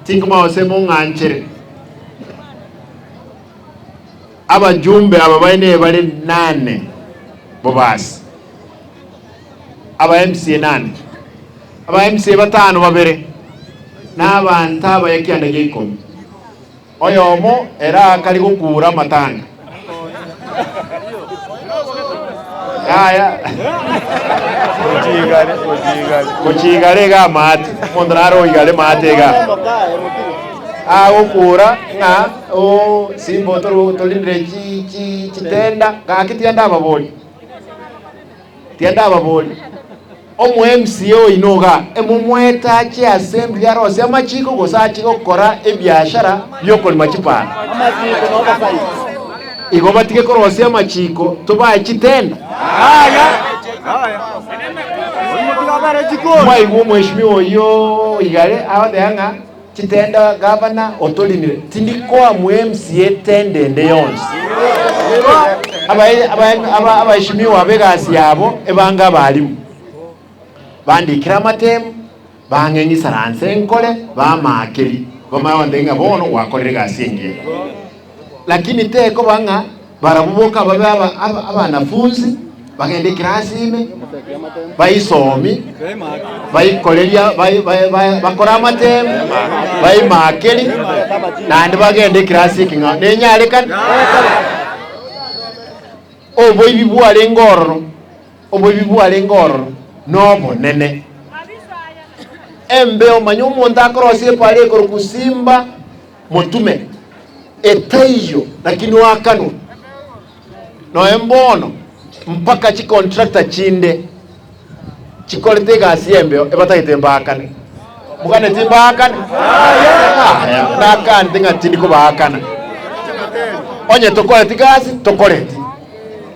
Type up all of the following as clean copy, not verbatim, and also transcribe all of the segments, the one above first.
Tinkomanya gose mong'anchere. Abajumbe aba baine bare nane bobasi. Aba MCA nane. Aba MCA batano babere na abanto abaya kianda gia ikomi. Oyomo ere akare gokuura amatanga. Yaya. Gochigare iga amaate. Omonto nare oigare maate iga. Agokuura ng'a oo simba torindire chitenda gaki tiga ndababorie. Tiga ndababorie. Omo MCA oino iga emomwete ache assembly arosie amachiko gose ache gokora ebiashara biokorima chipara? Igo batige korosia amachiko tobae chitenda? Mwaigwa omweshimiwa oyio Igare agoteba ng'a chitenda gavana otorimire, tindi koa mo MCA tenda ende yonsi. Abaeshimiwa aba egasi yabo ebange abalimu, bandikere amatemu, bang'e ng'isaranse nkore, bamaakeri, bamanye gontebia ng'a bono gwakorire egasi engiya. Lakini tekoba ng'a barabwo boka babe abanafunzi, bagende eclass ime, baisomi, baikoreria bakore amatemu, baimakeri, naende bagende eclass ekeng'ao. Nenyarekane? Oboibi bwarenge ororo, oboibi bwarenge ororo nobonene. Embe omanye omonto akorosia epara ekorokwa simba motume. Etaiyo, lakini oakanwe. Nonya mbono mpaka chicontractor chinde chikorete egasi y'embeo ebatagete mbaakane. Moganeti mbaakane? Aya, nakanete ng'a tindi kobaakana. Onye tokoreti gasi, tokoreti.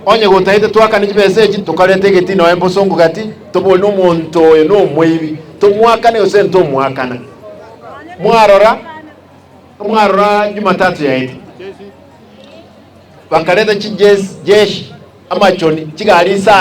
Onye gotagete twakane chibesa echi, tokareta egetii nonya mbosongo gati, tobori nomonto oyo nomoibi, tomoakane gose ntomoakana. Mwarora? Mwarora Jumatatu yaete, bakareta chijeshi, amachoni, chigari isano.